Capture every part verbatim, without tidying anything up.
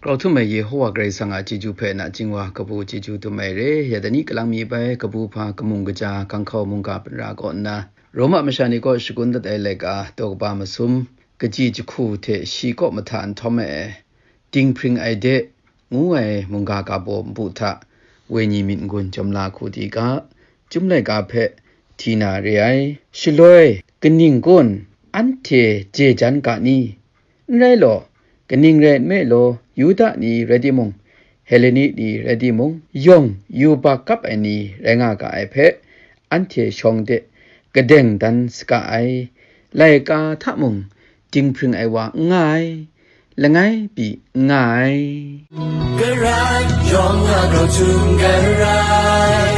Grau htum ai Yehowa Karai Kasang a chyeju hpe nachying wa kabu chyeju dum ai re. Ya dai ni kalang mi bai kabu hpa kamung kaja hkang hkau mungga hpra kaw nna, Roma masha ni kaw shakun dat ai laika daw kaba masum, kaji jahku hte shi kaw mahta nhtawm ai, Dinghpring ai de, ngu ai mungga ga baw npu hta, wenyi myit n-gun jawm la hku di ga, Chyum laika hpe hti na re ai. Shaloi, kaning kun, anhte je jan ga ni? N rai law, kaning rai nme law, Yuda ni rai timung, Heleni ni rai timung, yawng yubak kap ai ni rai nga ga ai hpe, anhte shawng de kadeng dan saga ai. Laika hta mung dinghpring ai wa n nga ai, langai pyi n nga ai. Karai yawng a grau htum karai,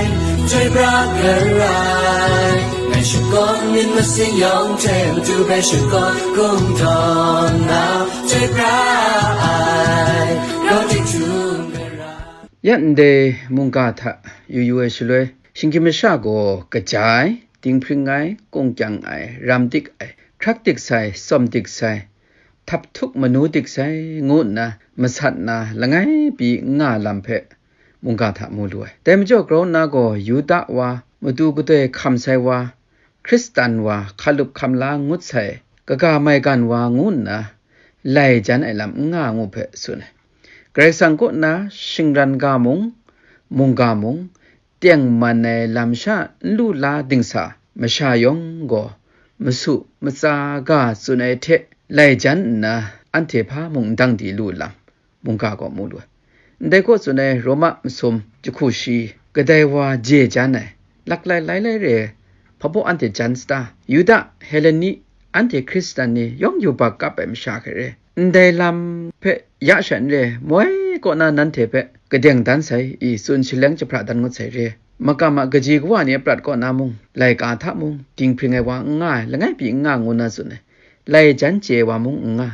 chyoi pra karai, ngai shakawn myit masin yawng hte matu hpe shakawn kungdawn na, chyoi pra ai, grau htum karai. Ya ndai mungga hta yu yu ai shaloi, shinggyim masha gaw kaja ai, dinghpring ai, kungkyang ai, ram dik ai, hkrak dik sai, tsawm dik sai, htap htuk manu dik sai, ngu nna masat na langai pyi n nga lam hpe mungga hta mu lu ai. Dai majaw, grau nna gaw Yuda wa, matu kadoi hkam sai wa, Hkristan wa, hkalup hkam la ngut sai, kaga maigan wa ngu nna lai jan ai lam n nga ngu hpe tsun ai. Karai Kasang kaw nna shingran ga mung, mungga mung, tengman ai lam sha n lu la dingsa masha yawng gaw masu matsa ga tsun ai hte lai jan nna anhte hpa mung n dang di lu lam, mungga gaw mu lu ai. Ndai kaw tsun ai Roma masum jahku shi, kadai wa je jan ai, laklai lai lai re ai, hpabaw anhte jan sata? Yuda, Heleni, anhte Hkristan ni yawng yubak kap ai masha hkrai re. Ndai lam hpe ya sha n re, moi kaw na nanhte hpe kadeng dan sai i, tsun shaleng jahpra dan ngut sai re. Makam a kaji kawa ni a prat kaw na mung, laika hta mung, dinghpring ai wa n nga ai, langai pyi n nga ngu na tsun ai, lai jan chye ai wa mung n nga,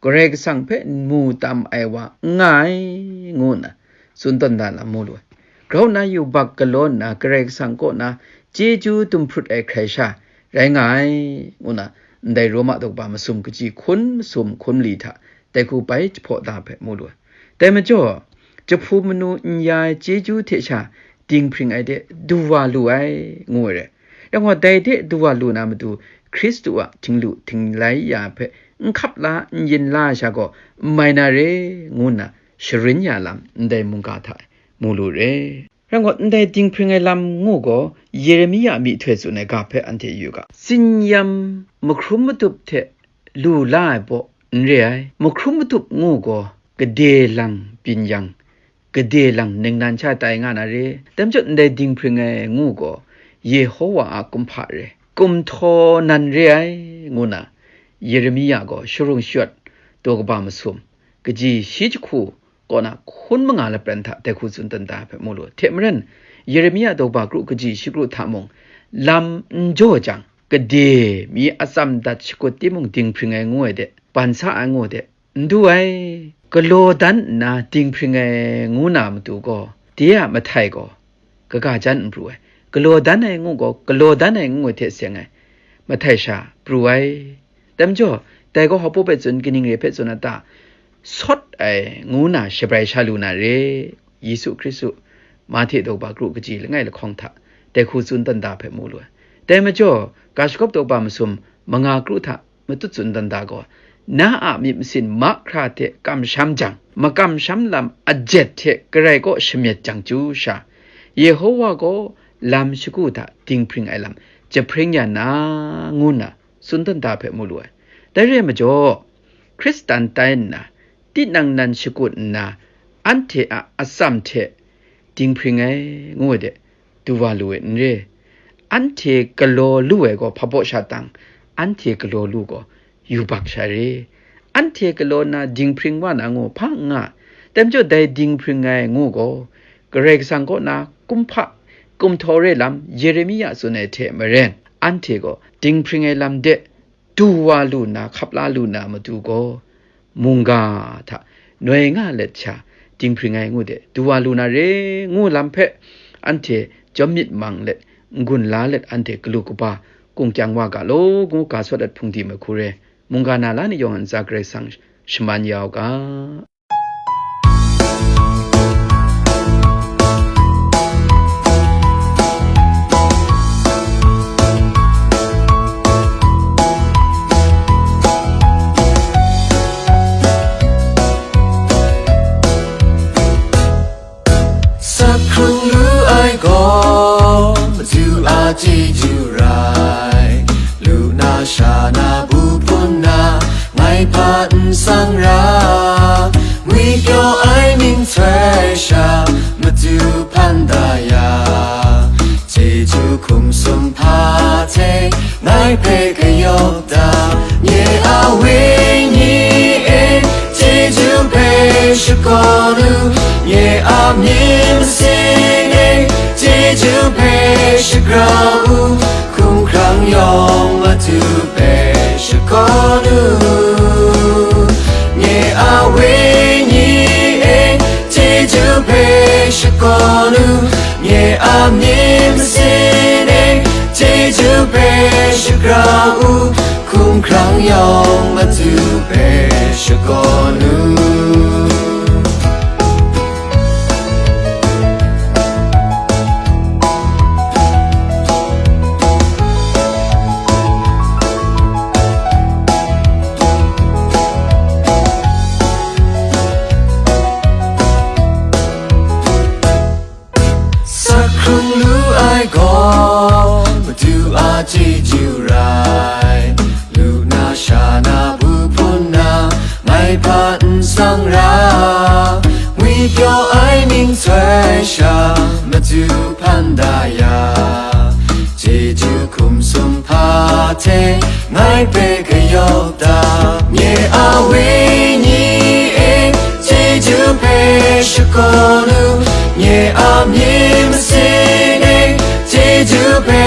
Karai Kasang hpe mu tam ai wa n nga ai, ngu nna tsun tawn da lam mu lu ai. Grau nna yubak galaw nna Karai Kasang kaw na chyeju dum hprut ai hkrai sha rai nga ai, ngu nna ndai Roma daw kaba masum kaji hkun masum hkun mali hta dai hku bai jahpaw da hpe mu lu ai. Dai majaw, jahpu manu n ya ai chyeju hte sha dinghpring ai de du wa lu ai, ngu ai re. Yang gaw, dai de du wa lu na matu, Hkristu a htinglu htinglai ya hpe n hkap la, n yin la ai sha gaw, n mai na re, ngu nna sharin ya lam ndai mungga hta mu lu re. Yang gaw, ndai dinghpring ai lam ngu gaw, Yeremia myihtoi tsun ai ga hpe anhte yu ga, tsinyam mahkrum matup hte lu la ai baw n re ai. Mahkrum matup ngu gaw, gade lang byin yang, gade lang ningnan sha tai nga na re. Dai majaw, ndai dinghpring ai ngu gaw, Yehowa a kumhpa re, kumhtaw nan re ai, ngu nna Yeremia gaw sharung shayawt daw kaba masum, kaji shi jahku kaw na hkun manga lapran hta dai hku tsun tawn da ai hpe mu lu. Hte maren, Yeremia daw kaba kru kaji shi kru hta mung, lam n jaw jang, gade mi atsam dat shakut timung dinghpring ai ngu ai de, ban sa ai ngu ai de, n du ai. Galaw dan nna dinghpring ai ngu na matu gaw, de a mahtai gaw kaga jan n pru ai. Galaw dan ai ngu gaw, galaw dan ai ngu ai hte seng ai mahtai sha pru ai. Dai majaw, dai gaw hpabaw hpe tsun, kaning re hpe tsun a ta? Sawt ai ngu na shabrai sha lu na re. Yesu Hkristu, Mahte daw kaba kru kaji langai lahkawng hta dai hku tsun tawn da hpe mu lu ai. Dai majaw, ga shagawp daw kaba masum manga kru hta matut tsun tawn da gaw, na a myit masin mahkra hte kamsham jang, makamsham lam ajet hte Karai kaw shamyet jang chyu sha, Yehowa gaw lam shagu hta dinghpring ai lam jahpring ya na, ngu nna tsun tawn da hpe mu lu ai. Dai re ai majaw, Hkristan tai nna, tinang nan shakut nna, anhte a atsam hte dinghpring ai, ngu ai de, du wa lu ai n re. Anhte galaw lu ai gaw hpabaw sha tang, anhte galaw lu gaw yubak sha re. Anhte galaw nna dinghpring wa na ngu hpa n nga. Dai majaw, dai dinghpring ai ngu gaw, Karai Kasang kaw na kumhpa, kumhtaw re lam Yeremia tsun ai hte maren, anhte gaw dinghpring ai lam de du wa lu na, hkap la lu na matu gaw, mungga hta noi nga let sha dinghpring ai ngu de, du wa lu na re, ngu lam hpe anhte jawm myit mang let, n-gun la let, anhte galu kaba kungkyang wa ga law, ngu ga sawt dat hpung di mahku re, mungga na la ni yawng a ntsa Karai Kasang shaman ya u ga. shakawn u, nye a myit masin e, chyeju hpe shagra u, hkumhkrang yawng Madu hpe shakawn u. Nye a wenyi e, chyeju hpe shakawn u, nye a myit masin e, chyeju hpe shagra u, hkumhkrang yawng Madu hpe shakawn u. Sa hkrung lu ai gaw, Madu a chyeju rai, lu na sha na bu hpun na, ngai hpa n tsang ra, ngwi pyaw ai ning soi sha, Madu hpan da ya, chyeju hkum sum hpa hte ngai hpe kayawp ta, nye a wenyi e, chyeju hpe shakawn u, nye a myit masin e, chyeju hpe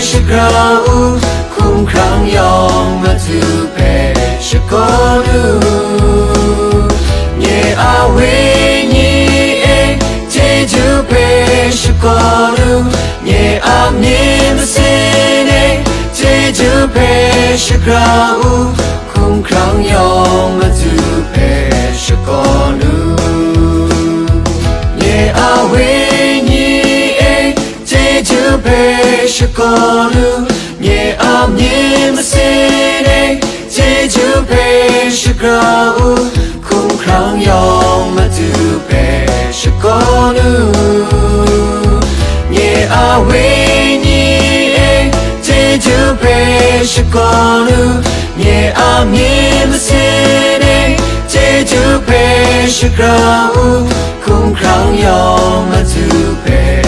shagra u, hkumhkrang yawng Madu hpe shakawn u. Nye a wenyi e, chyeju hpe shakawn u, nye a myit masin e, chyeju hpe shagra u, hkumhkrang yawng Madu hpe shakawn u. Nye a wenyi e, chyeju hpe shakawn u, nye a myit masin e, chyeju hpe shagra u, hkumhkrang yawng Madu hpe shakawn u. Nye a wenyi e, chyeju hpe shakawn u, nye a myit masin e, chyeju hpe shagra u, hkumhkrang yawng Madu hpe